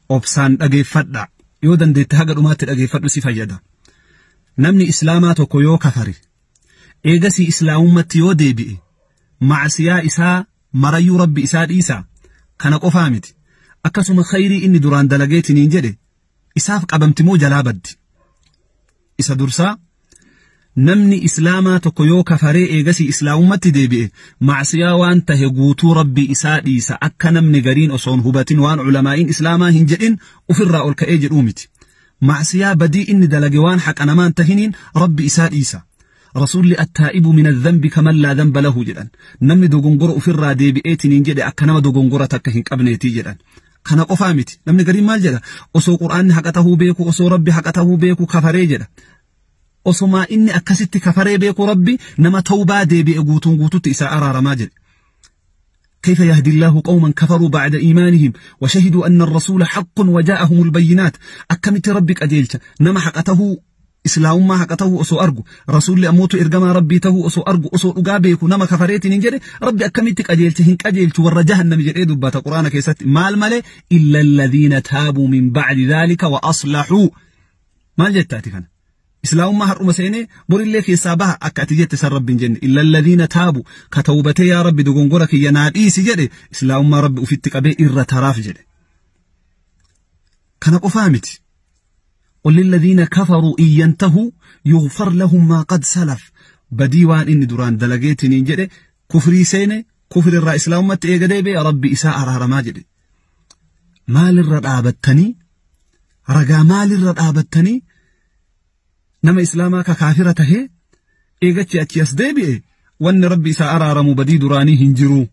Obsaan dhageeffadha. Yoo dandeette haga dhumaatti dhageeffadhu si fayyada. Namni islaamaa tokko yoo kafare eegasii islaamummatti yoo deebi'e macsiyaa isaa marayyuu rabbi isaa dhiisa. Kana qofaa miti. Akkasuma khayrii inni duraan dalageetiniin jedhe isaaf qabamti moo jalaa baddi. Isa dursaa namni islaamaa tokko yoo kafaree eegasii islaamummatti deebi'e macsiyaa waan tahe guutuu rabbi isaa dhiisa akka namni gariin osoon hubatin waan culamaa'iin islaamaa hin jedhin ufirraa ol ka'ee jedhuu miti. Macsiyaa badii inni dalage waan haqa namaan tahiniin rabbi isaa dhiisa. Rasuulli attaa'ibu min adhanbi kaman laa dhanba lahu jedhan. Namni dogongora ufirraa deebi'eetiniin jedhe akka nama dogongora takka hin qabneetii jedhan. Kana qofaa miti. Namni gariin maal jedha? Osoo qur'aanni haqa tahuu beeku, osoo rabbi haqa tahuu beeku kafaree jedha. Osomaa inni akkasitti kafaree beeku rabbi nama tawbaa deebi'e guutuun guututti isaa araaramaa jedhe. كيف يهدي الله قوما كفروا بعد إيمانهم وشهدوا أن الرسول حق وجاءهم البينات. أكمت ربك أجيلت نما حقته إسلام ما حقته أسو أرجو رسول أموت إرجما ربي ته أسو أرجو أسو أجابيك نما كفريت ننجري ربي أكمتك أجيلت هنك أجيلت ور جهنم جري دبات قرآن كيست مال ملي إلا الذين تابوا من بعد ذلك وأصلحوا. ما جتاتي كان إسلام ما هرم سيني بور الله في سابها أكاتيجت سر رب جن إلا الذين تابوا كتوبتي يا رب دغنغرك يا نادي سجدي إسلام ما رب أفتك أبي إر تراف جدي كان قفامتي. قل للذين كفروا إن ينتهوا يغفر لهم ما قد سلف. بديوان إن دران دلقيتني جدي كفري سيني كفر الرئيس إسلام ما تيجدي بي ربي إساء رهرما جدي. مال الرد رجا مال الرد نما إسلاما ككافرة هي إيجتي أتياس ديبي وأن ربي سأرى مبدي دراني هنجرو.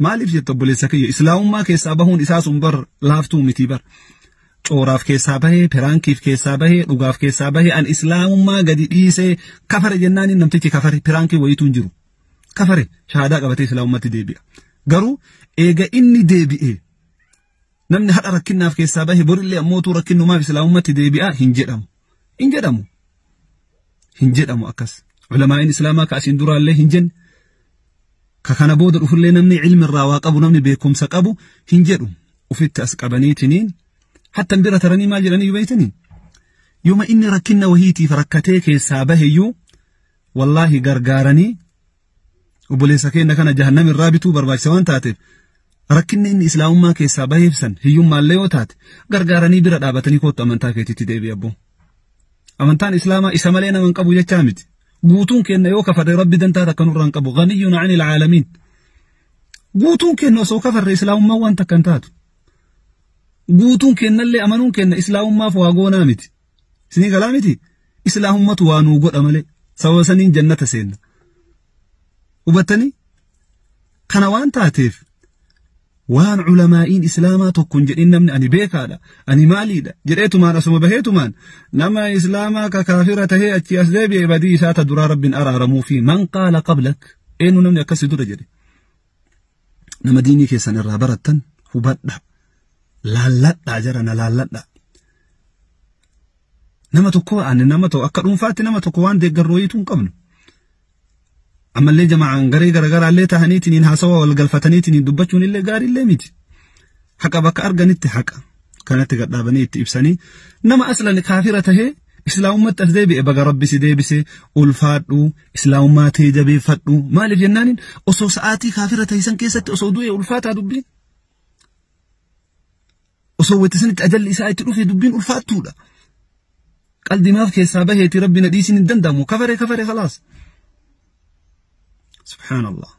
مالif jette obboleessa kiyya islaamummaa keessaa bahuun isaa sun bar laaftuu miti bar. Cooraaf keessaa bahee, piraankiif keessaa bahee, dhugaaf keessaa bahee an islaamummaa gadi dhiisee kafare jennaan namtichi kafare piraankii wayituu hin jiru. Kafare shahaadaa qabatee islaamummaatti deebi'a. Garuu eega inni deebi'e namni hadha rakkinnaaf keessaa bahee borillee ammootuu rakkinnumaaf islaamummaatti deebi'a hin jedhamu. Hin jedhamu. Hin jedhamu akkas. Culamaa'iin islaamaa ka asiin duraallee hin jenne. Ka kana booda dhufullee namni ilmi irraa waa qabu namni beekumsa qabu hin jedhu. Ufitti as qabaniitiniin hatta bira taranii maal jedhanii beeytanii? Yooma inni rakkinna wahiitiif rakkatee keessaa baheyyuu wallaahi gargaaranii obboleessa keenya kana jahannam irraa bituu barbaachisa waan taateef rakkinni inni islaamummaa keessaa baheef san hiyyummaallee yoo taate gargaaranii bira dhaabatanii kootu amantaa keetitti deebi'i abboo. Amantaan islaamaa isa malee nama hin qabu jechaa miti. Guutuun keenya yoo kafarre rabbi dantaa takka nurraa hin qabu. Ghaniyyun anil caalamiin. Guutuun keenya osoo kafarre islaamummaa waan takka hin taatu. Guutuun keenyallee amanuun keenya islaamummaaf waa goonaa miti. Isinii galaa miti? Islaamummatu waa nuu godha malee. Sababa saniin jannata seenna. Hubattanii? Kana waan taateef waan culamaa'iin islaamaa tokko hin jedhin namni ani beekaadha ani maaliidha jedheetumaan asuma baheetumaan nama islaamaa ka kaafira tahee achi as deebi'e badii isaa ta duraa rabbiin araaramuu fi man qaala qablak eenyu namni akkasii dura jedhe. Nama diinii keessan irraa barattan hubadha laalladha jara na laalladha. Nama tokko ani nama tokko akka dhuunfaatti nama tokko waan deeggarrooyituu hin qabnu. Ammallee jama'aan garee garaagaraallee tahaniitiin haasawa wal galfataniitiin dubbachuun illee gaariillee miti. Haqa bakka arganitti haqa kanatti gadhaabanii itti ibsanii nama aslan kaafira tahee islaamummatti as deebi'e baga rabbi si deebise ulfaadhu islaamummaa ta'e jabeeffadhu maaliif jennaaniin osoo sa'aatii kaafira ta'e san keessatti osoo du'e ulfaataa dubbiin. Osoo wayita sanitti ajalli isaa itti dhufe dubbiin ulfaattuudha. Qaldimaaf keessaa baheeti rabbi na dhiisiin hin danda'amu kafare kafare khalaas. سبحان الله.